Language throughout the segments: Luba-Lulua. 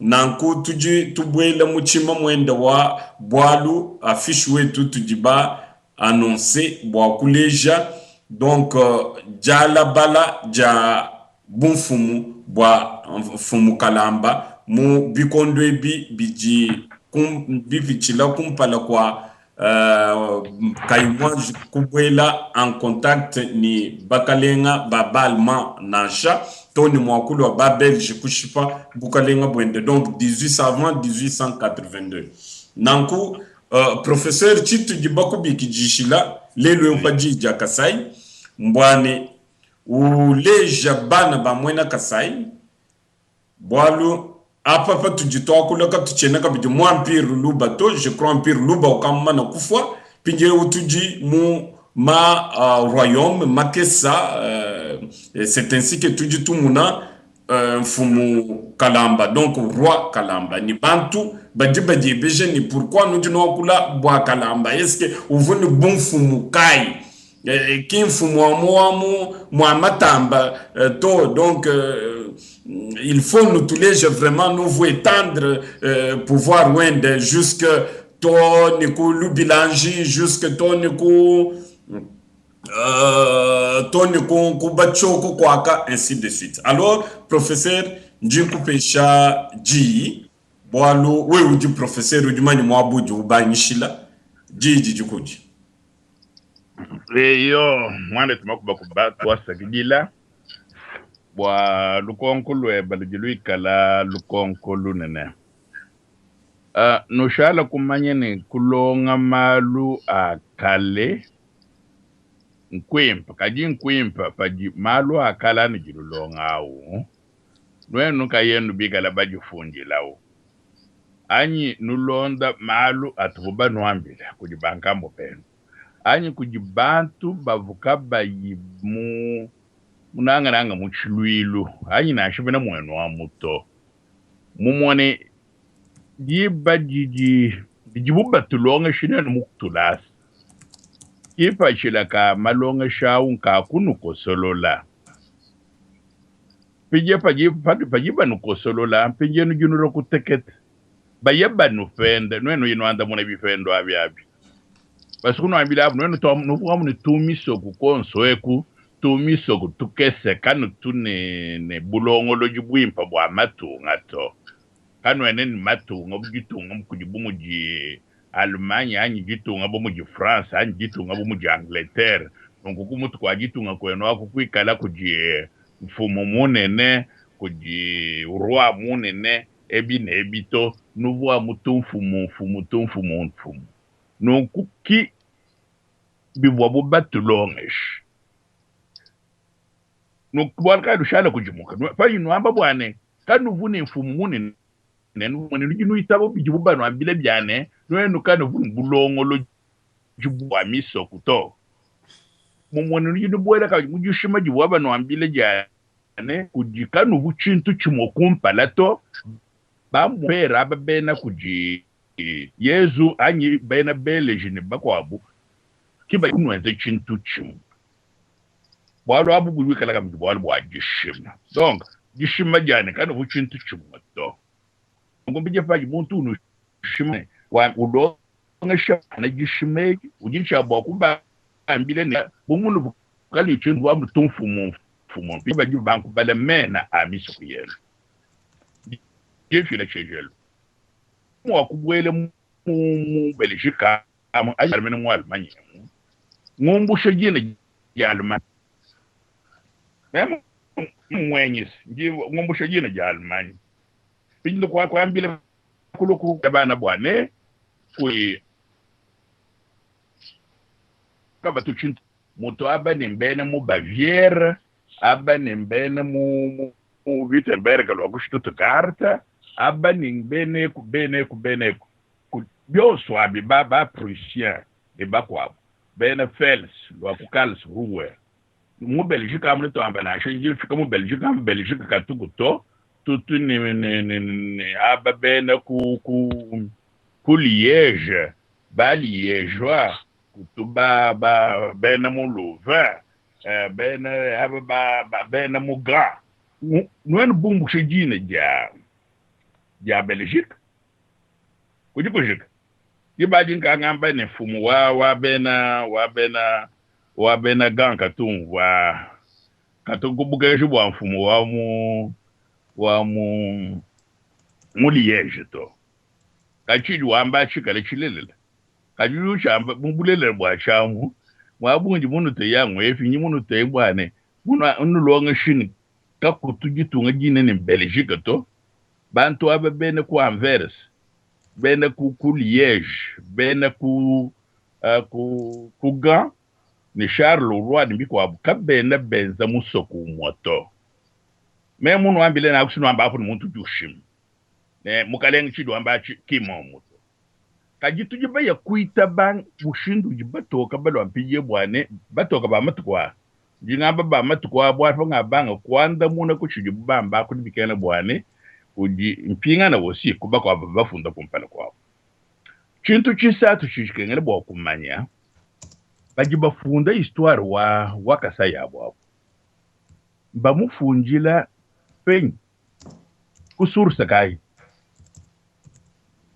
Nanku tudi tubuela mu tshimamuenda wa bualu, affiche wetu tudi ba annoncer bua kuleja donc dialabala dia bumfumu bua mfumu Kalamba mu bikondo ebi bidi bipitshila kumpala kua kayi muanji kubuela en contact ne bakalenga ba ba allemand nansha to ne mua kulua ba belge kushipa bukalenga buende donc 18 avant 1882. Nanku professeur, tshitudi bakubikidishila lelu eu pa Diyi dia Kasai mbua ne uleja bana ba muena Kasai, bualu apa patudi tuakula katutshiena kabidi mu empire Luba to. Je crois empire Luba ukamana kufua, mpindieu tudi mu ma royaume makesa. C'est ainsi que tudi tumuna mfumu Kalamba, donc roi Kalamba, ni bantu badi badiebeja ni pourquoi nudi nuakula bua Kalamba, est ce que uvua ne bumfumu kayi? Ki mfumu wa mu wa mu mua Matamba to. Donc il faut nutuleja vraiment, nous étendre pouvoir wende jusque to ni ku Lubilanji, jusque to ni ku to ni ku ku Bachoko kwaka, ainsi de suite. Alors professeur, ndi nkupesha diyi bualu wewe udi professeur, udi manya muabudi ubangishila diyi didi kudi. Eyo mwanetu Makubakuba, twasakidila bua lukonko lueba ludi luikala lukonko lunene. Nushala kumanya ne kulonga malu a kale nkuimpa, kadi nkuimpa padi malu a kale anudi nulonga awu nuenu nkayenu bikala badifundilawu anyi nulonda malu atubu banuambila kudi bankambua benu anyi kudi bantu bavua kabayi mu munangananga mu tshiluilu anyi nansha bena muenu amu to. Mumone diba didi didibu batulongesha nenu mu tulasa, kipatshila ka malongesha awu nka kunukosolola. Mpindie padi padi padi banukosolola, mpindie nudi nulua kuteketa, baye banupenda, nuenu inuandamuna bipendo abi abi. Basukunuambila abu, nuenu tua nuvua ne tumisoku konso eku, tumisoku tukese kanutu ne ne bulongolodi buimpa bua matunga to. Kanuena ne matunga bu ditunga kudi bu mudi Allemagne anyi ditunga bu mudi France anyi ditunga bu mudi Angleterre. Nunku ku mutu kua ditunga kuenu aku kuikala kudi mfumu munene, kudi roi munene, ebi ne ebi to. Nuvua mu tumfumu mfumu tumfumu mfumu. Nunku ki bivuabu batulongeshe. Nunku bualu kayi nushala kudimuka panyi nuamba bua ne kanuvu ne mfumu munene, nudi nuitaba bidibu banuambila bia ne nuenu kanuvu ne bulongolodi bua misoku to. Mumue nudi nubuela kabidi mu dishima divua banuambila dia ne kudi kanuvu tshintu tshimue kumpala to. Bamupera aba bena kudi Yezu anyi bena Beleji ne bakuabu ki badi kunuenza tshintu tshimue. Bualu abu budi buikala kabidi bualu bua dishima. Donc dishima dia ne kanuvu tshintu tshimue to. Nunku mpindieu padi muntu unushima ulongesha bana dishima edi, udi ne tshia bua kubambila ne bu munuvu kanuyi tshintu bua tumfumu mfumu mpindieu badi bankubala mena a misoko yenu. Ndi mfila tshiejelu mua kubuela mu mu Belgique amu anyi mene mu Allemagne emu ngumbusha dina dia Allemagne meme muenyisi ndi ngumbusha dina dia Allemagne mpindieu kwa kuambila kuluku bana bua ne kui kabatu tshintu mutu aba ne mbena mu Bavière aba ne mbena mu mu mu Wittenberg lua ku Stuttgart aba ni beneku beneku beneku ku bionso abi ba ba Prussien ne bakuabu bena Fels lua ku Karlsruhe mu Belgique amu netuamba nansha ndi mfika mu Belgique amu Belgique katuku to tutu ne, ne, ne, ne aba bena ku ku ku Liege ba Liegeois kutu ba ba bena mu Louvain bena aba ba, ba bena mu Gand. Nuenu bumbushe dina dia dia Belgique kudi kujika. Diba adi nkangamba ne mfumu wa wa bena wa bena wa bena Gand katumvua katu ku bukenji bua mfumu wa mu wa mu mu Liege to. Kadi tshidi wamba tshikale tshilelela. Kadi udi utshiamba mu bulelela bua tshiamu mua bungi munuteya ngwepi nyi munuteye bua ne munulongeshi ne kakutu ditunga dinene Belgique to. Bantu aba bena ku Anvers, bena ku, ku Liege, bena ku, uh, ku, ku Gand ne Charleroi ne bikuabu kabena benza musoko umue to. Meme munuambile naku sinuamba apu ne muntu udi ushima ne mukalenge tshidi wamba atshi ki mmuomu to. Kadi tudi baya kuitaba mushindu udi batoka balua mpidie bua ne batoka ba matuku aa. Ndi ngamba ba matuku aa bualu pangabanga kuandamuna ku tshidibu bamba aku dibikengela bua ne kudi mpingana aussi ku bakuabu bafunda kumpala kuabu. Tshintu tshisatu tshidi tshikengela bua kumanya, badi bafunda histoire wa, wa Kasai abu abu mbamufundila penyi? Ku source kayi?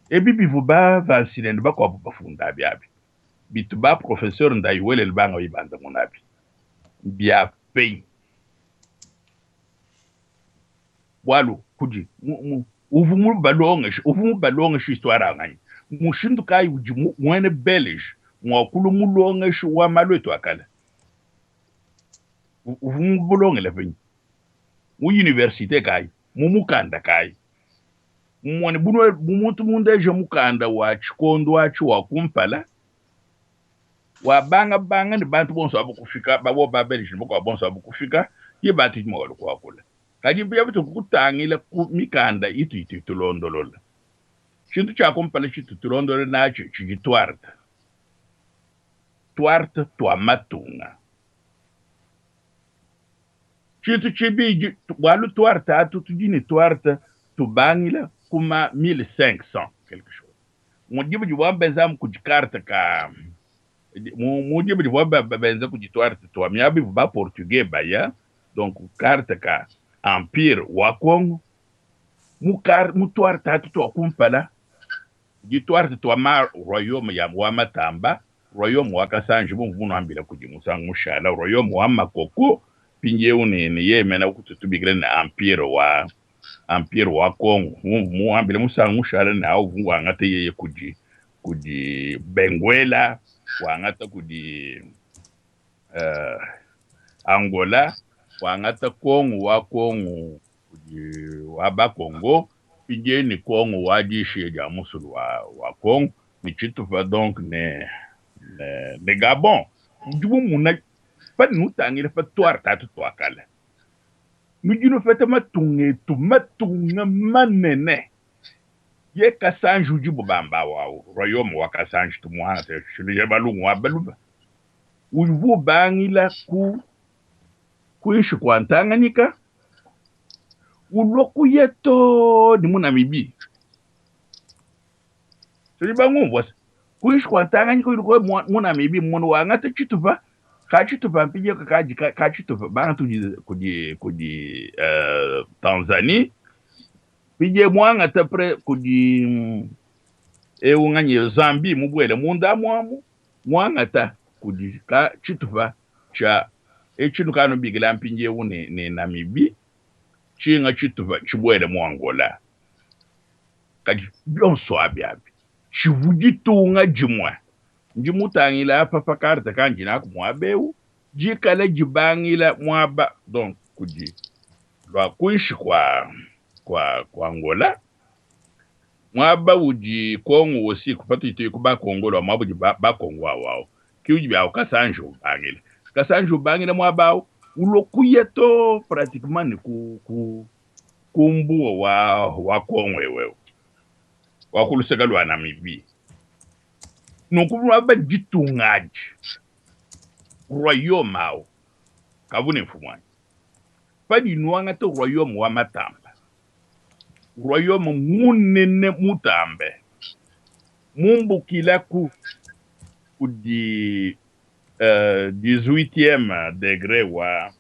Ebi bivua ba Vansile ne bakuabu bafunda abi abi bitu ba professeur Ndayi Welele banga bibandamuna abi mbia penyi? Bualu kudi uvua mubalongeshe uvua mubalongeshe histoire ya nganyi? Mushindu kayi udi muena Belge mua kulua mulongeshi wa malu etu a kale? Uvua mubulongele penyi? Mu universite kayi? Mu mukanda kayi? Mmone bu muntu mundeje mukanda wa tshikondo atshi wa kumpala wa bangabanga ne bantu bonso abu kufika, babo ba Belge ne bakuabu bonso abu kufika, ke bantu idi mua kuakula. Kadi bia kutangila ku mikanda itu itu itulondolola. Tshintu tshia kumpala tshitu tulondolola natshi tshidi tuarte. Tuarte tua matunga. Tshintu tshibidi, bualu tuarte atu tudi ne tuarte tubangila ku ma 1500 quelque chose. Mu diba divua benza kudi carte ka mu diba divua benza kudi tuarte tua miaba ivua ba portugais baya, donc carte ka empire wa Congo mu mu tuarte atu tua kumpala di tuarte tua ma royaume ya wa Matamba, royaume wa Kasanji bu munuambila kudi musangu mushala, royaume wa Makoko mpindieu ne ne yemena kututubikila ne empire wa empire wa Congo muambile musangu mushala ne au wangata yeye kudi kudi Benguela, wangata kudi uh, Angola, wangata Congo wa Congo kudi wa Bakongo mpindieu ne Congo wa dishiya dia musulu wa, wa Congo ne tshitupa donc ne, ne, ne Gabon. Udi mumuna padi nutangila pa tuarte atu tua kale nudi nupeta matunga etu matunga manene ye Kasanji udibu bamba wawu royaume wa Kasanji tumuhanga tshileja balungu wa baluba uvua ubangila ku kuinshi kua Tanganyika ulua kuya too ne mu Namibie. Tudi bangumvua se kuinshi kua Tanganyika ulua mu Namibie munu wangata tshitupa ka tshitupa mpindieu kakadi ka tshitupa bangata kudi kudi kudi uh, Tanzanie mpindieu muangata pre kudi eu nganyi Zambie mubuele munda amuamu muangata kudi ka tshitupa tshia etshi nukanubikila mpindieu ne, ne Namibie tshinga tshitupa tshibuele mu Angola. Kadi bionso abi abi tshivu ditunga dimue. Ndi mutangila apa pa carte kandi naku muaba eu dikala dibangila muaba donc kudi lua kuinshi kua kua kua Angola muaba udi Congo aussi kupatudi tuye ku ba Congo lua muaba udi ba, ba Congo awu awu ke udi biawu Kasanji ubangila Kasanji ubangila muaba awu ulua kuya to pratiquement ne ku ku ku mbuwa wa wa Congo ewu wa ku luseke lua Namibie. Nunku muaba ditunga adi royaume awu kavu ne mfumuanyi padi nuangata royaume wa Matamba royaume munene mutambe mumbukila ku kudi uh, 18e degré wa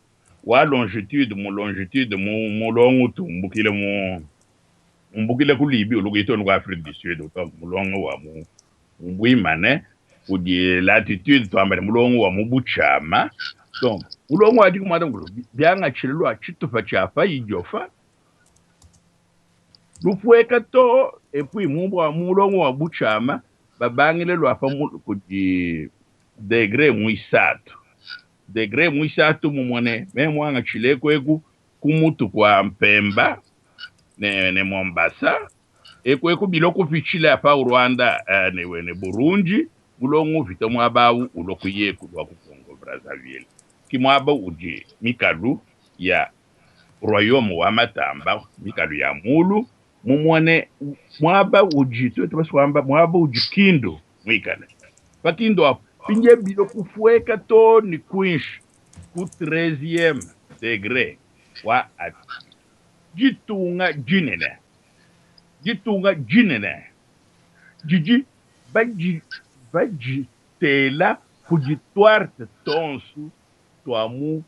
wa longitude mu longitude mu mulongo utumbukile mu Umbukila ku Libye ulua kuya too ne ku Afrique du Sud, donc mulongo wa mu buimane kudi latitude, tuamba ne mulongo wa mu butshiama. Donc mulongo wa dikumi muanda mukulu biangatshile lua tshitupa tshia pa Idiofa lupueka too et puis mu mulongo wa butshiama babangile lua pa kudi degre muisatu. Degre muisatu mumue ne meme muangatshileku eku ku mutu kua Mpemba ne, ne Mombasa, eku eku bilua kupitshila pa Rwanda eh, ne, ne Burundi, mulongo upita muaba au ulua kuyeku lua ku Congo Brazzaville. Ki muaba udi mikalu ya royaume wa Matamba, mikalu ya mulu, mumue ne muaba udi tuetu basue kuamba muaba udi Kindu muikale. Pa Kindu apu pinje bilua kupueka too ne kuinshi ku 13e degre wa ditunga dinene, ditunga dinene didi baditela kudi tuarte tonsu tua mu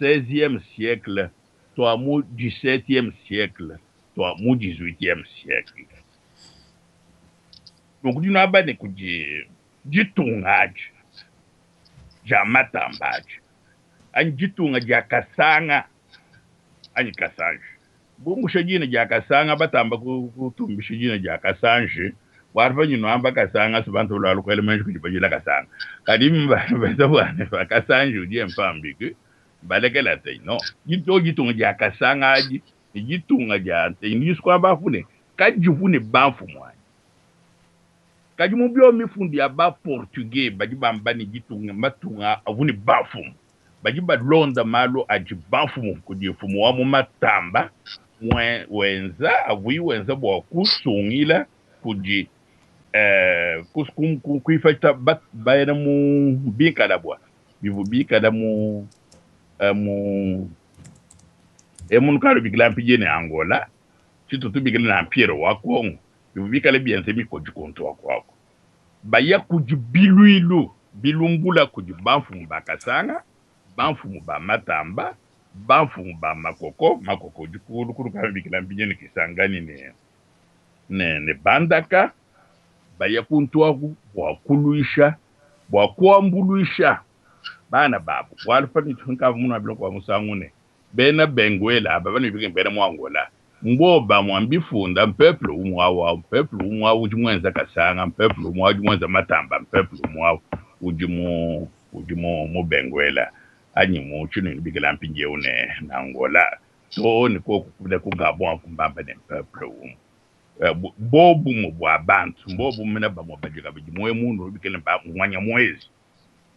16e siecle, tua mu 17e siecle, tua mu 18e siecle. Nunku dinuamba ne kudi ditunga adi dia matamba adi anyi ditunga dia Kasanga anyi Kasanji. Bumbusha dina dia Kasanga, batamba kutumbisha dina dia Kasanji, bualu panyi nuamba Kasanga si bantu balua kuela meji kudi bajila Kasanga. Kadi benza bua ne pa Kasanji udi mpambiku balekela te no. Dito ditunga dia Kasanga adi ne ditunga dia Ntenyi ndisu kuamba apu ne kadivu ne bamfumu anyi. Kadi mu bio mifundu ya ba Portugais badi bamba ne ditunga matunga avu ne bamfumu badi balonda malu adi bamfumu kudi mfumu wa mu matamba wenza avuyi wenza bua kusungila kudi eh, kuipata bena mu bikala bua bivua bikala mu eh, mu emunu kalu bikila mpidie ne Angola tshitu tubikila ne Empire wa Congo bivua bikale bienze mikodi kuntu aku aku, baya kudi biluilu bilumbula kudi bamfumu ba Kasanga, bamfumu ba Matamba, bamfumu ba Makoko, Makoko udi kulu kulu kabikila mpindieu ne Kisangani ne, ne, ne Bandaka, baya kuntu aku bua kuluisha, bua kuambuluisha bana babu, bualu pa nkavua munuambile kwa musangu ne bena Benguela aba bana bena mu Angola Mboba mua mbifunda mpeuple umue au au, mpeuple umue au udi muenza Kasanga, mpeuple umue au udi muenza Matamba, mpeuple umue au udi mu udi mu mu Benguela anyi mu tshinunu bikila mpindieu ne na Angola too ne koku kule ku Gabon aku mbamba ne mpeuple umue. Eh, bobumue bua bantu mbobumue mena bamue badi kabidi muoyo mundu bikila ba mwanya mwezi.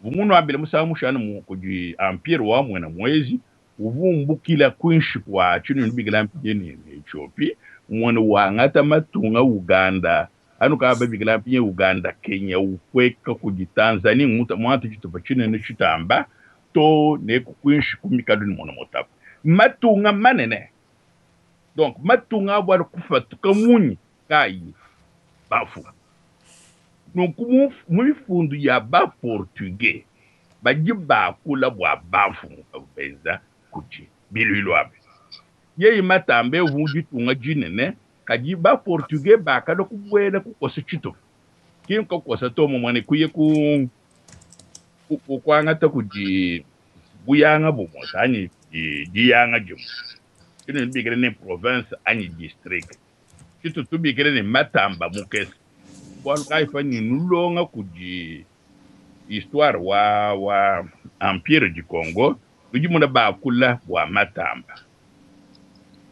Vumunuambile musangu mushana mu kudi empire wa muena mwezi uvua umbukila kuinshi kua tshinunu bikila mpinye ne Ethiopie, muene wangata matunga Uganda anu ka babikila mpinye Uganda, Kenya upueka kudi Tanzanie muangata tshitupa tshinene tshitamba too ne ku kuinshi ku mikalu ne Monomotapa. Matunga manene donc matunga abu ali kupatuka munyi kayi bamfumu. Nunku mu mifundu ya ba Portugais badi bakula bua bamfumu bavua benza kudi biluilu abi. Yeye Matamba eu uvua ditunga dinene, kadi ba Portugais bakalua kubuela kukosa tshitupa, ki nkakosa to, mmumue ne kuya ku kuangata kudi buyanga bumue anyi diyanga dimue, tshinudi nubikila ne province anyi district. Tshitu tubikila ne matamba mukese. Bualu kayi panyi nulonga kudi histoire wa wa empire du Congo nudi muna bakula bua matamba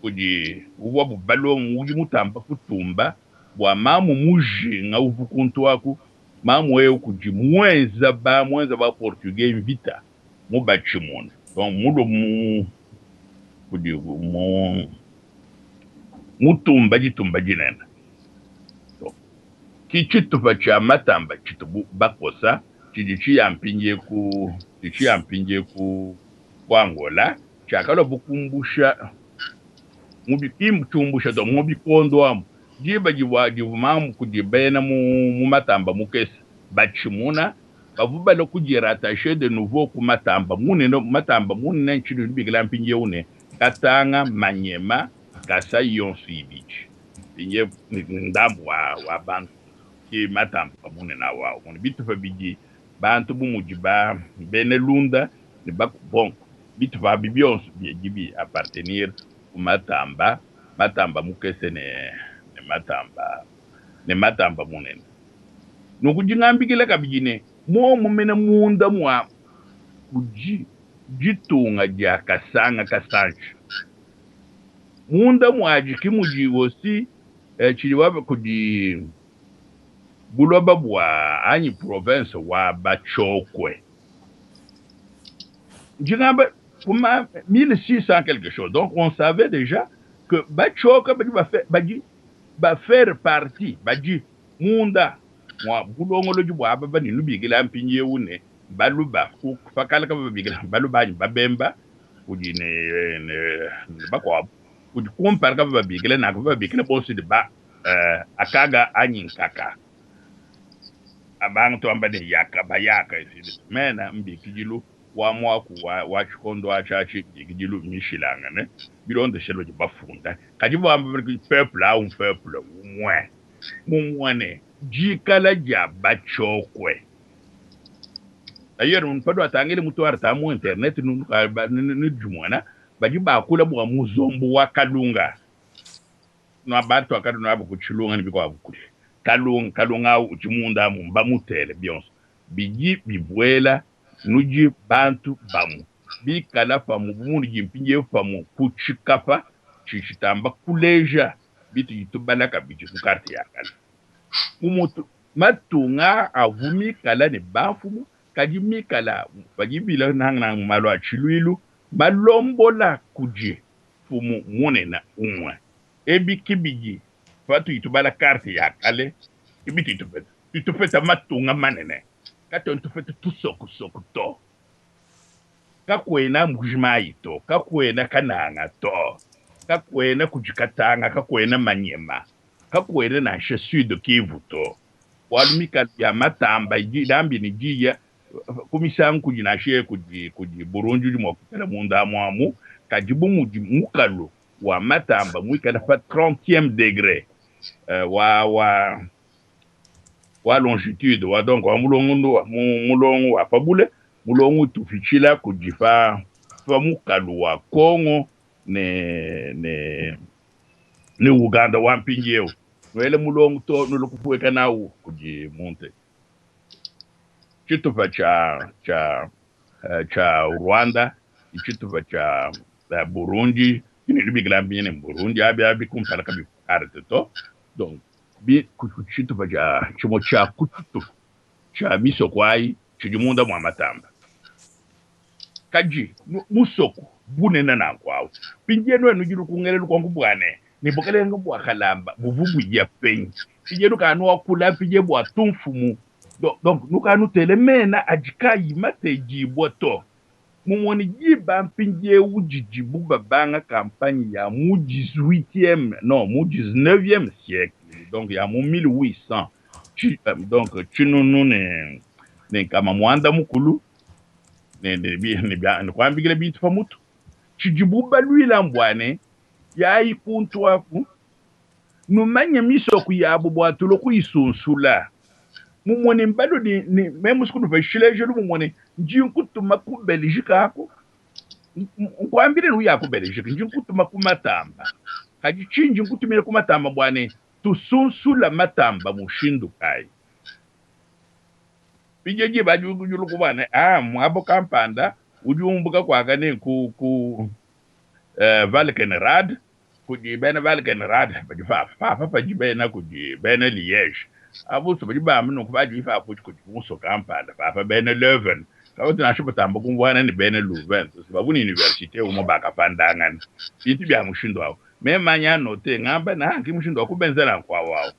kudi uvuabu balonga udi mutamba kutumba bua mamu mujinga uvu kuntu aku mamu eu kudi muenza ba muenza ba portugais mvita mubatshimuna donc mulue mu kudi mu mutumba ditumba dinene to ki tshitupa tshia matamba tshitubu bakosa tshidi tshiya mpindie ku tshidi tshiya mpindie ku ku Angola tshiakalua bukumbusha mu ki tshiumbusha to mu bikondo amu diba divua divua mamu kudi bena mu mu matamba mukese batshimuna bavua balua kudirattacher de nouveau ku matamba munene matamba munene ntshidi bikila mpindieu ne Katanga, Manyema, Kasai yonso ibidi. Mpindiewu ndambu wa, wa bantu ki matamba munene awu awu. Mona bitupa bidi bantu bu mudi ba bena Lunda ne baku, bon, bitupa abi bionso bidi bi appartenir ku matamba, matamba mukese ne, ne matamba, ne matamba munene. Nunku ndi ngambikila kabidi ne, muomu mene munda mua kudi ditunga dia Kasanga Kasanji, munda muadi ki mudi aussi eh, tshidi wapi kudi buloba bua anyi province wa Batshokwe. Ndi ngamba kuma 1600 quelque chose. Donc on savait déjà que Batshokwe badi ba badi ba faire partie badi munda mua bulongolodi bua aba badi nubikila mpindiewu ne Baluba, ku pa kale kabavua babikila Baluba anyi Babemba kudi ne, ne, ne bakuabu kudi kumpala kabavua babikila nanku, bavua babikila bonso ne ba eh, Akaga anyi Nkaka. Abanga tuamba ne Yaka, Bayaka, mena mbikidilu wa muaku wa, wa tshikondo atshi atshi, mbikidilu mishilangane bilondeshile badi bafunda, kadi bamba peuple au peuple umue mumue ne dikala dia Batshokwe. D'ailleurs, panuatangile mu tuarte mu internet nudimona badi bakula bua muzombo wa Kalunga. Nua bantu akadi nuabu ku Tshilunga ne bikuabu kule. Kalunga, Kalunga au udi munda amu mbamutele bionso bidi bibuela nudi bantu bamue bikala pamue bu munudi mpindieu pamue ku tshikapa tshidi tshitamba kuleja bitudi tubala kabidi mu karte ya kale. Bu mutu matunga avua mikala ne bamfumu kadi mikala padibila nangananga mu malu a tshiluilu malombola kudi mfumu munene umue. Ebi ke bidi patudi tubala karte ya kale, ke bitudi tupeta. Tudi tupeta matunga manene, katuena tupeta tusokusoku to. Kakuena Mbuji-Mayi to, kakuena Kananga to, kakuena kudi Katanga, kakuena Manyema, kakuena nansha Sud Kivu to. Bualu mikalu ya matamba idi ilambi ne diya ku misangu kudi nansha kudi kudi Burundi udi mua kuikala munda amu amu, kadi bu mudi mukalu wa matamba muikale pa 30e degre wa wa wa longitude wa donc wa mulongo wa mulongo wa pa bule mulongo utu upitshila kudi pa pa mukalu wa Congo ne ne ne Uganda wa mpindieu nuele mulongo to nulu kupueka nawu kudi muntu tshitupa tshia tshia tshia Rwanda tshitupa tshia Burundi bikila ne Burundi abi abi kumpala kabi carte to donc bi ku tshitupa tshia tshimue tshia ku tshitupa tshia misoko ayi tshidi munda mua matamba kadi musoko bunene nanku awu mpindieu nuenu nudi nukungela lukonko bua ne ne bukalenge bua kalamba buvu buya penyi mpindieu nukanuakula mpindieu bua tumfumu donc nukanutele mena adi kayi matedibua to Mumue diba mpindieu didibu babanga kampanye ya mu 18e, non, mu 19e siècle, donc ya mu 1800, donc tshinunu ne, ne nkama muanda mukulu ne, ne, ne, ne kuambikila bintu pa mutu. Tshidibu baluila mbua ne, yayi kuntu aku, numanye misoku yabu bua tulue kuyisunsula. Mumue ne mbalu ne, ne meme sikunupesha tshilejilu mumue ne ndi nkutuma ku Belgique aku nkuambile ne uya ku Belgique ndi nkutuma ku Matamba kadi tshindi nkutumina ku Matamba bua ne tusunsula Matamba mushindu kayi pidie diba adi udi bua ne ah muabo kampanda udi umbuka kuaka ne ku ku Valkenrad kudi bena Valkenrad badi papa papa padi bena kudi bena Liege abusu badi bamba nunku badi papa kudi muso kampanda papa bena Leuven kabatu nansha batamba kumvuana ne bena Louvain babu ne universite umue bakapandangana bintu bia mushindu awu memanya note ngamba na ki mushindu wa kubenzela nkuawu awu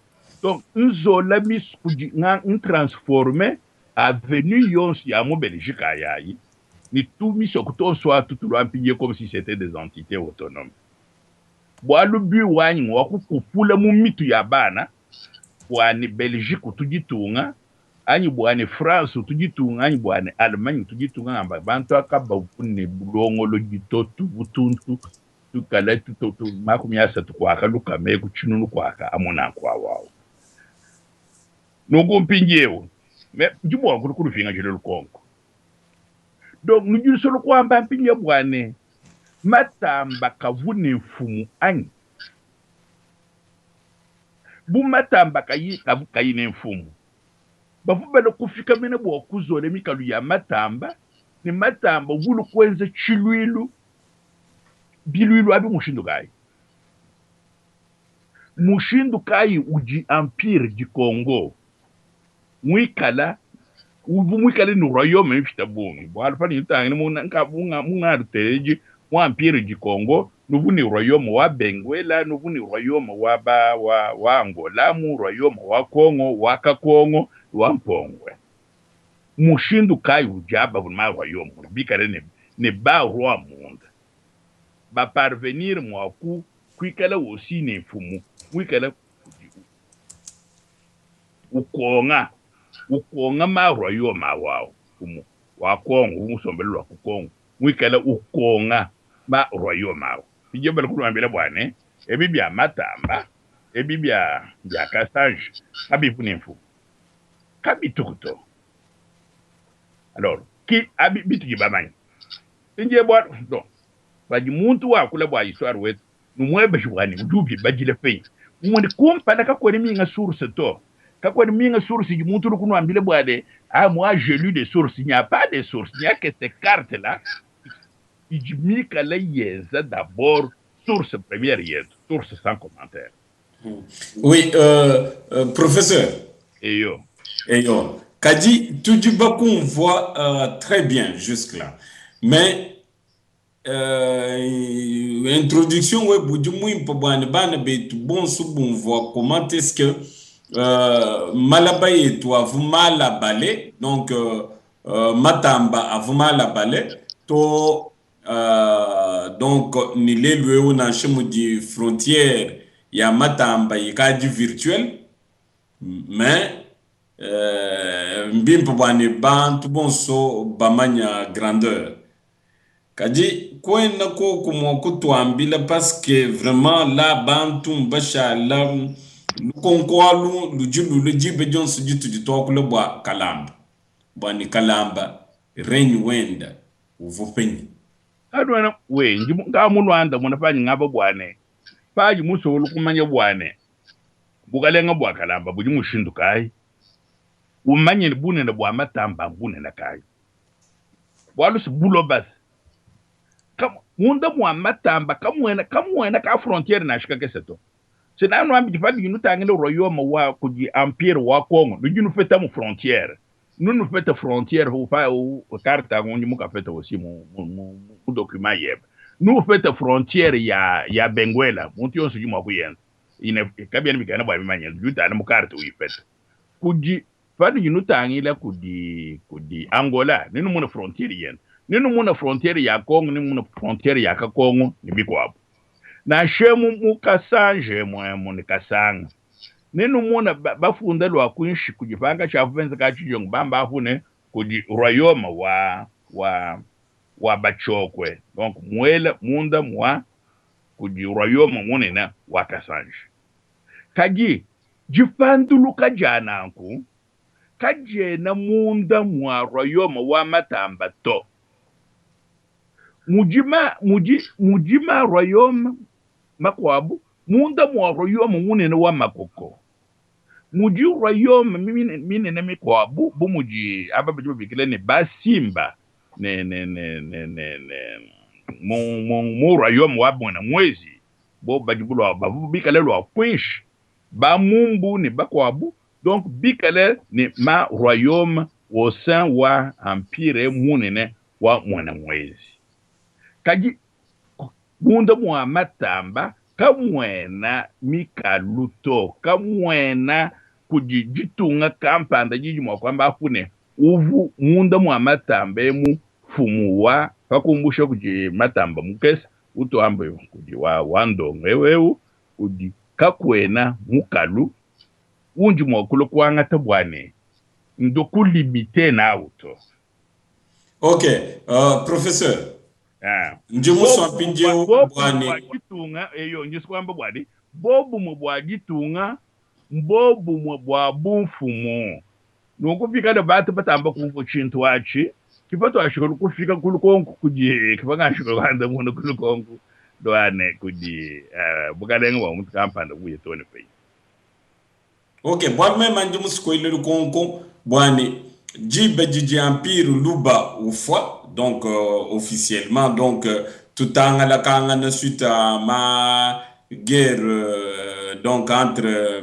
donc nzola misu kudi nga ntransforme avenue yonso ya mu Belgique ayayi ni tu misoko tonso atu tulua mpindie comme si c'était des entités autonomes bualu but wanyi ngwa kukupula mu mitu ya bana bua ne Belgique utu ditunga anyi bua ne France utu ditunga anyi bua ne Allemagne utu ditunga ngamba bantu aka bavu ne bulongolodi to tuvu tuntu. Tukale makumi asatu kuaka lukama eku tshinunu kuaka amu nanku awu awu. Nunku mpindiewu, me ndi mua kunupingajila lukonko. Donc nudi nusolo kuamba mpindiewu bua ne Matamba kavu ne mfumu anyi? Bu Matamba kayi kavu kayi ne mfumu, bavu bale kufika mene bua kuzola mikalu ya Matamba ne Matamba uvulu kuenza tshiluilu. Biluilu abi mushindu kayi? Mushindu kayi udi Empire du Congo muikala uvua muikale ne royaume mipita bungi? Bualu panudi nutangila mu ngaluteleji mu Empire du Congo nuvua ne royaume wa Benguela, nuvua ne royaume wa ba wa, wa Angola, mu royaume wa Congo, wa Kakongo, wa Mpongwe. Mushindu kayi udi aba ma royaume bikale ne, ne ba roi munda ba parvenir mua ku kuikala aussi ne mfumu muikala ukonga ukonga ma royaume awu mfumu wa Congo uvua musombele lua ku Congo muikala ukonga ma royaume awu. Mpindieu bali kunuambila bua ne ebi bia Matamba ebi bia bia Kasanji kabivu ne mfumu kabituku to. Alors ki abi bitudi bamanye mpindieu bualu donc padi muntu wakula bua histoire wetu numuebeje bua ne udi ubibadila penyi mumue ne kumpala kakuena minga source to kakuena minga source idi muntu udi kunuambila bua ne ah moi j'ai lu des sources il n'y a pas de source il n'y a que ces cartes là idi mikale yenza d'abord source première yetu source sans commentaire. Oui, professeur. Eyo. Eyo. Kadi tudi bakumvua très bien jusque là. Mais introduction webe udi muimpe bua ne bana betu bonso bumvua comment est-ce que malaba yetu avu malabale donc matamba avu malabale to donc ne lelu eu nansha mudi frontière ya matamba ikadi virtuelle mais mbimpe bua ne bantu bonso bamanya grandeur. Kadi kuena koku mua kutuambila parce que vraiment la bantu mbashala lukonko alu ludi lulua diba dionso ditudi tuakula bua Kalamba bua ne Kalamba règne wenda uvua penyi? Kanuena we ndi nga muluandamuna panyi ngamba bua ne padi musokolu kumanya bua ne bukalenga bua Kalamba budi mushindu kayi, umanye ne bunene bua matamba mbunene kayi, bualu si buloba munda mua matamba kamuena kamuena ka frontiere nansha kakese to. Sena nuambidi panudi nutangila royaume wa kudi empire wa Congo nudi nupeta mu frontiere nunu peta frontiere upa carte angu mukapeta aussi mu, mu, mu, mu document yebe nupeta frontiere ya ya Benguela muntu yonso udi mua kuyenza ine kabiena bikena bua bimanye udi utana mu carte uyipeta kudi panudi nutangila kudi kudi Angola ninu muna frontiere yenu ninu muna frontiere ya Congo ninu muna frontiere ya Kakongo ne bikuabu nansha mu mu Kasanje mu ne Kasanga ninu muna bafunda lua kuinshi kudi panga tshiavu benza ka tshijongo bamba apu ne kudi royaume wa wa wa Bachokwe donc muela munda mua kudi royaume munene wa Kasanje kadi dipanduluka dia nanku kadiena munda mua royaume wa Matamba to mudi ma mudi mudi ma royaume makuabu munda mua royaume munene wa Makoko mudi royaume minene mikuabu bu mudi aba badi babikila ne basimba ne ne ne ne ne ne mu mu mu royaume wa Mwena Mwezi bo badi bulua bavu bikale lua kuinshi ba mumbu ne bakuabu donc bikale ne ma royaume au sein wa empire munene wa Mwena Mwezi kadi munda mua matamba kamuena mikalu to kamuena kudi ditunga kampanda didi mua kuamba apu ne uvu munda mua matamba emu mfumu wa pakumbusha kudi matamba mukese utuambe kudi wa wa ndongo eu eu kudi kakuena mukalu undi mua kulua kuangata bua ne ndo kulimite nawu to. Ok, professeur. Ndi musua mpindieu bua ne. Ditunga eyo ndi kuamba bua ne bobumue bua ditunga mbobumue bua bumfumu. Nunku pikala bantu batamba kumvua tshintu atshi, ki patuashika kufika ku lukonku kudi ki pangashika kuandamuna ku lukonku lua ne kudi bukalenge bua muntu kampanda buye too ne penyi. Ok, bualu meme ndi musue kuela lukonko bua ne diba didi Empire Luba ufua, donc officiellement, donc tutangalakangana suite à ma guerre donc entre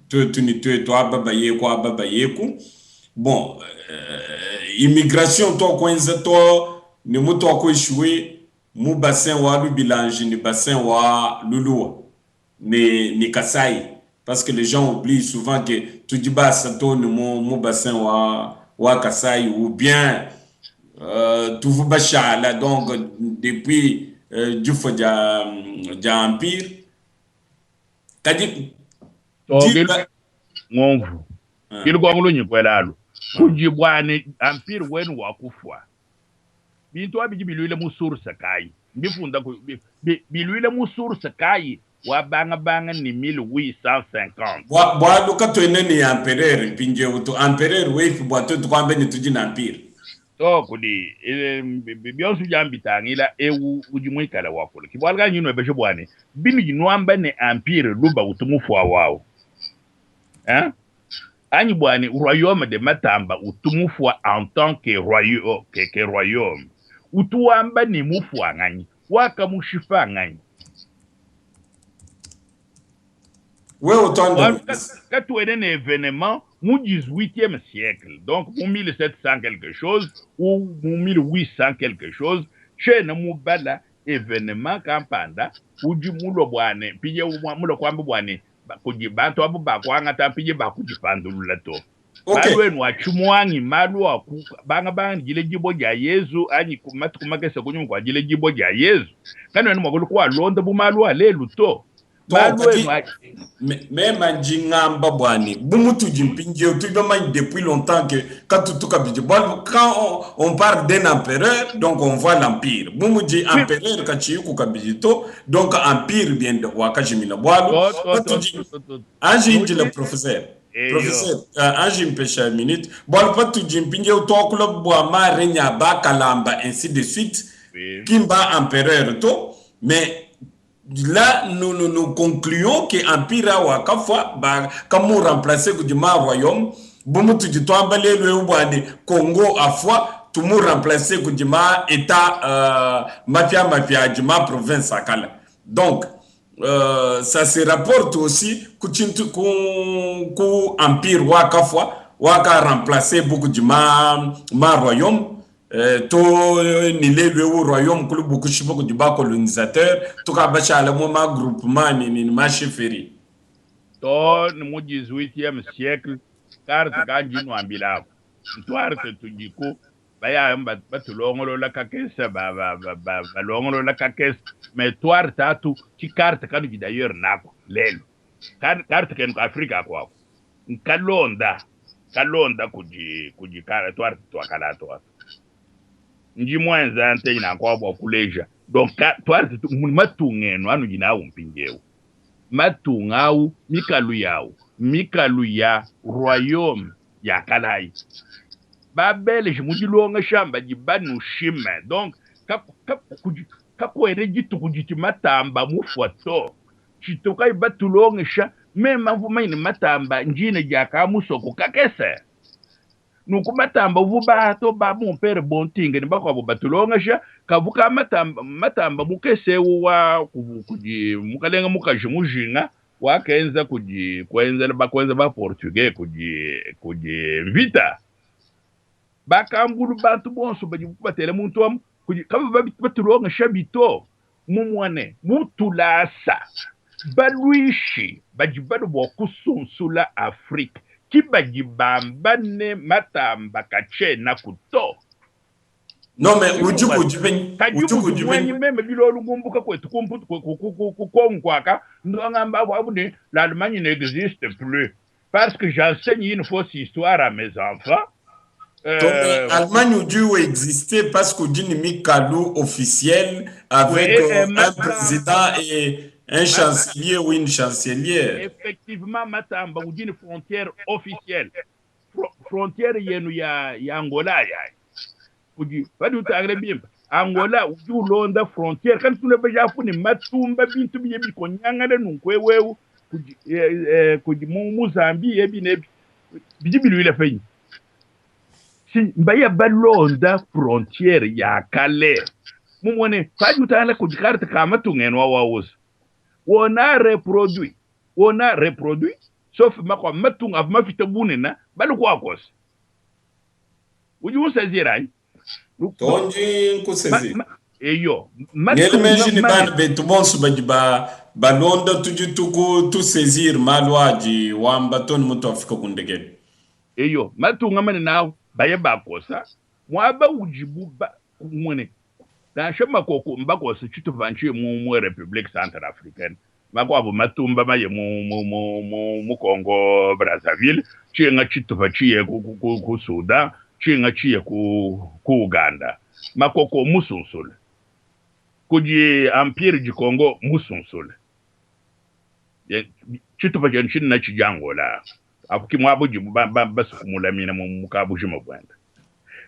tuetu ne tuetu aba bayeku aba bayeku. Bon, immigration tuakuenza to ne mutuakueshiwe mu bassin wa Lubilanji ne bassin wa Luluwa ne, ne Kasaï. Parce que les gens oublient souvent que tudi basa to ne mu, mu bassin wa, wa Kasaï ou bien tuvu bashala donc depuis difua dia, dia empire kadi diba ngomvu kilukongo lunyikwela alu kudi bwane empire wenu wa kufua bintu abidi biluile mu source kayi mbifunda biluile mu source kayi wa banga banga ni 1850 bualu katuena ne empereur mpindieu to empereur wepi bua tuetu kuamba ne tudi na empire to kudi bionso byambitangila ewu udi muikala wakula ki bualu kanyi nwebeshe bwane binudi nwamba ne empire luba utu mufua wawu hein anyi bwane royaume de Matamba utu mufua en tant que royaume que royaume utu wamba ne mufua nganyi wakamushipa nganyi wewe utwanda katuene ne événement mu 18e siècle, donc mu 1700 quelque chose ou mu 1800 quelque chose, chena mubala événement kampanda udi mulwa bwane mpije mulwa kwamba bwane kudi bantu abo bakwangata mpije bakudipandulula to. Okay. Malu enu achimwangi malu aku banga banga jile jibo ja Yezu anyi matuku makese kunyuma kwa jile jibo ja Yezu kano enu mwakulu kwa londa bu malu alelu to. Meme ndi ngamba bwane bu mutudi mpindieu tudi bamanye depuis longtemps que katutu kabidi bualu quand on parle d'un empereur donc on voit l'empire bu mudi empereur katshiyiku kabidi to donc empire biende wakajimina bualu patudi anji indila professeur professeur anji mpesha minute bualu patudi mpindieu tuakula bua marenya bakalamba ainsi de suite kimba empereur to mais là, nous, nous, nous concluons que l'empire wakafwa ba kamu remplacer kudi ma royaume bu mutudi twamba lelu eu bwane Congo afwa tumu remplacer kudi ma état mafia mafia adi ma province akala. Donc ça se rapporte aussi ku tshintu ku, ku empire wakafwa waka remplacer beaucoup di ma ma royaume. To ni lelu eu royaume kulu bukushipa kudi ba colonisateur tukabashala mu ma groupement ni ni ma chefferie to ni mu 18e siècle carte kanji nwambilako ntwarte tudiku baya batulongolola kakesa ba ba ba balongolola kakesa mais twarte atu ti carte kanu d'ailleurs nako lelo carte kenu ka Afrika kwako nkalonda kalonda kudi kudi twarte twakala twatu ndi mwenza nte na kwa bwa kuleja donc twarte matungeno anu jinawu mpinjewu matungau mikalu yawu mikalu ya royaume ya kalai ba belge mudilonga shamba dibanu shime donc kakwere dituku diti matamba mufwa to chitoka ibatulongesha mema mvuma ni matamba njine jaka musoko kakese nuku matamba uvuba to ba mon père bontinge ni bakwabo batulongesha kavuka matamba matamba mukese wa kudi mukalenga mukaji mujinga wakenza kudi kwenza bakwenza ba portugais kudi kudi vita bakambulu bantu bonso badi batele muntu am kudi kaba batulongesha bito mumwane mutulasa balwishi badi bado bwa kusunsula Afrique kibadi bambane matamba kachena kuto. Non mais ujuku jibeni ujuku jibeni meme bilolu ngumbuka kwetu kumputu kukonkwaka ndongamba abune l'Allemagne n'existe plus parce que j'enseigne une fausse histoire à mes enfants. Donc, Allemagne udi exister parce que udi ne mikalu officielle avec Oui, un président et un chancelier ou une chancelière. Effectivement, Matamba udi ne frontière officielle. Frontière yenu ya Angola ya. Udi padi utangile bimpe. Angola udi ulonda frontière kandi tule bajafu ni matumba bintu biye bikonyangane nunku ewewu kudi kudi mu Mozambique ebi nebi bidi bilwile fenyi. Si mbaya balonda frontière ya kale. Mumone padi utangile kudi carte kama tungeno wa wose. Wona reproduit. Wona reproduit sauf makwa matunga mafita bunena balu kwa kose. Udi usazira? Tonji nkusezi. Eyo. Ngeli menji ni bana betu bonso badi ba balonda tudi tuku tusaisir malu adi wamba toni mutu afika kundekele. Eyo, matunga mane nawo baye bakosa. Mwaba ujibu ba mwene. Nansha makoko mbakosa chitupa nchi mu République Centrafricaine. Makwabo matumba maye mu Congo Brazzaville, chinga chitupa chiye ku Sudan, chinga chiye ku Uganda. Makoko musunsule. Kuji Empire du Congo musunsule. Chitupa cha nchini na chijangola. Apo kimwabo jibu ba ba basukumula mina mu mukabujima bwenda.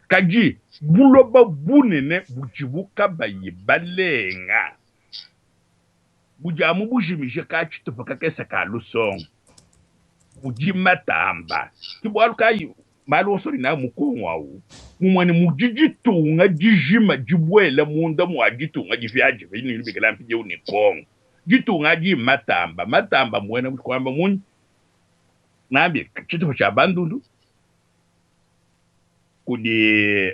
Kaji buloba bunene bujibu kabayi balenga. Bujamu bujimije ka chitupa kakesa ka lusongo. Buji matamba. Kibwalu kayi malu osori na mukongo awu. Mumwani mujijitunga jijima jibwela munda mwa jitunga jifyaji ni bikala mpije ni Kongo. Jitunga ji matamba, matamba mwena kwamba munyi. Nambi chitupa cha Bandundu. Kudi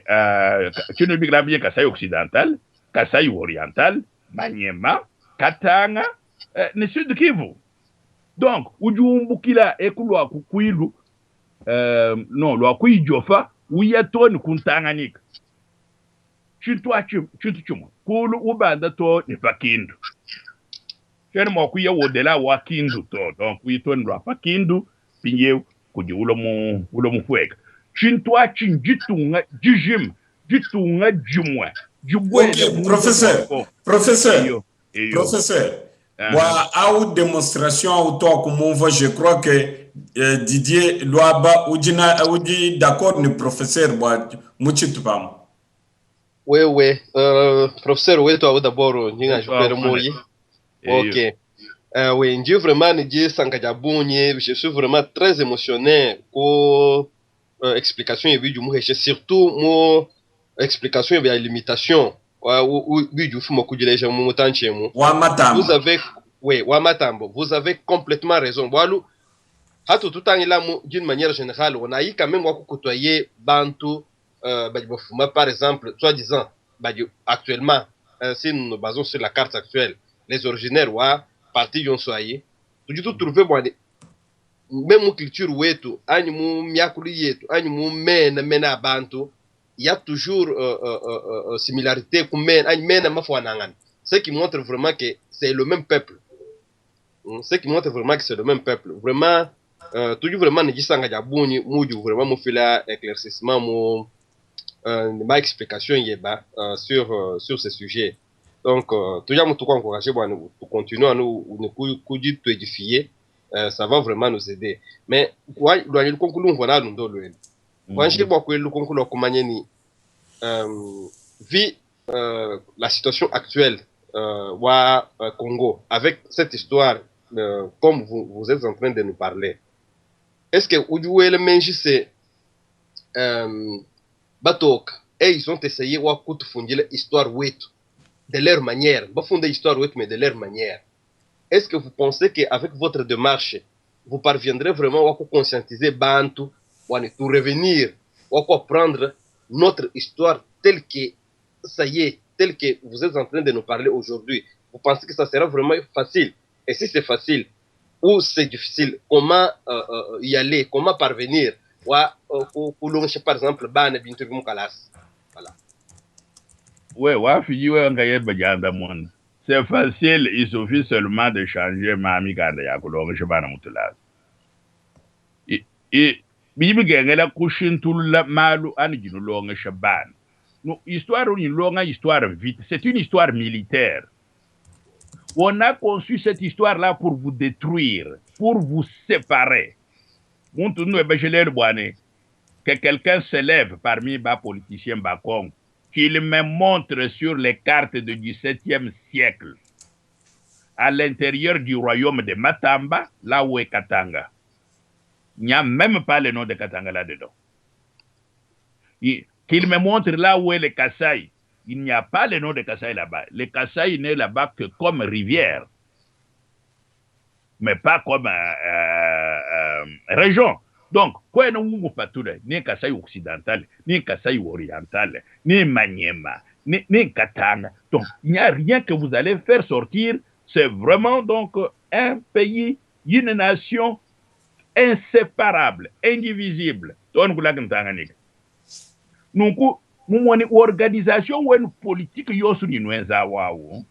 chino bikala mpije Kasai Occidental, Kasai Oriental, Maniema, Katanga, ni Sud Kivu. Donc ujumbukila ekulwa kukwilu non lwa kuijofa uyatoni kuntanganyika. Chintu achi chintu chimwe kulu ubanda to ni pakindu. Chene mwa kuya wodela wa kindu to donc uyitoni lwa pakindu pinye kudi ulo mu ulo mufueka. Chintu achi njitunga jijim jitunga jimwe jibwele Ok, mundu professeur. wako. Professeur. Eyo, eyo. Professeur. Bwa au démonstration au to kumumva, je crois que Didier Luaba udi na udi d'accord ni professeur bwa muchitu pamo. Oui, oui. Professeur wetu abo d'abord nyinga Wetu jupere abo, moyi. Eyo. Ok. Oui, ndio vraiment ni sanka ja bunye, je suis vraiment très émotionné ko explication ebi du muheshe surtout mo explication ya limitation wa biju fumo kujileja mu mutanchemu. Wa matamba. Vous avez oui, wa matambo, vous avez complètement raison. Bwalu hatu tutangila mu d'une manière générale, on a eu quand même wa côtoyer bantu badi bafuma par exemple, soi-disant badi actuellement si nous nous basons sur la carte actuelle, les originaires wa parti yonso ayi tudi tu trouver bwani même mu culture wetu anyi mu myakulu yetu anyi mu mena mena abantu, il y a toujours similarité ku mena anyi mena mafanangana, ce qui montre vraiment que c'est le même peuple. Ce qui montre vraiment que c'est le même peuple vraiment toujours vraiment ni gisanga ja bunyi muju vraiment mu fila éclaircissement mu ma explication yeba sur ce sujet. Donc toujours mu tuko encourager bwana tu continuer à nous nous ku ku tu édifier, ça va vraiment nous aider. Mais kwa lwanyi lukonkulu mvona lundo lwenu wanshi bwa kwelu lukonkulu kumanye ni vu la situation actuelle wa Congo avec cette histoire comme vous êtes en train de nous parler, est-ce que ujuwele menji c'est batoka et ils ont essayé wa kutufundila histoire wetu de leur manière, bafunde histoire wetu mais de leur manière, est-ce que vous pensez qu'avec votre démarche vous parviendrez vraiment à conscientiser bantu wani tout revenir ou à prendre notre histoire telle que ça y est, telle que vous êtes en train de nous parler aujourd'hui? Vous pensez que ça sera vraiment facile? Et si c'est facile ou c'est difficile, comment y aller, comment parvenir wa kulongisha par exemple bana bintu bimukalasi? Voilà. Ouais, wa fiji we ngaye bajanda mwana. C'est facile, il suffit seulement de changer ma mikanda ya kulongisha bana mutulasi. Et Bidi bikengela kushintulula malu anudi nulongesha bana. No, histoire unudi nulonga histoire vite, c'est une histoire militaire. On a conçu cette histoire-là pour vous détruire, pour vous séparer. Muntu nuebeje lelu bua ne que quelqu'un se lève parmi ba politiciens ba Congo, qu'il me montre sur les cartes du XVIIe siècle, à l'intérieur du royaume de Matamba, là où est Katanga. Il n'y a même pas le nom de Katanga là-dedans. Qu'il me montre là où est le Kasaï. Il n'y a pas le nom de Kasaï là-bas. Le Kasaï n'est là-bas que comme rivière, mais pas comme région. Donc, quoi nous ni Kasaï occidental, ni Kasaï oriental, ni Maniema, ni, ni Katanga. Donc, il n'y a rien que vous allez faire sortir. C'est vraiment donc un pays, une nation inséparable, indivisible. Donc, nunku mumoni organisation wenu politique yonso ni nwenza wawo.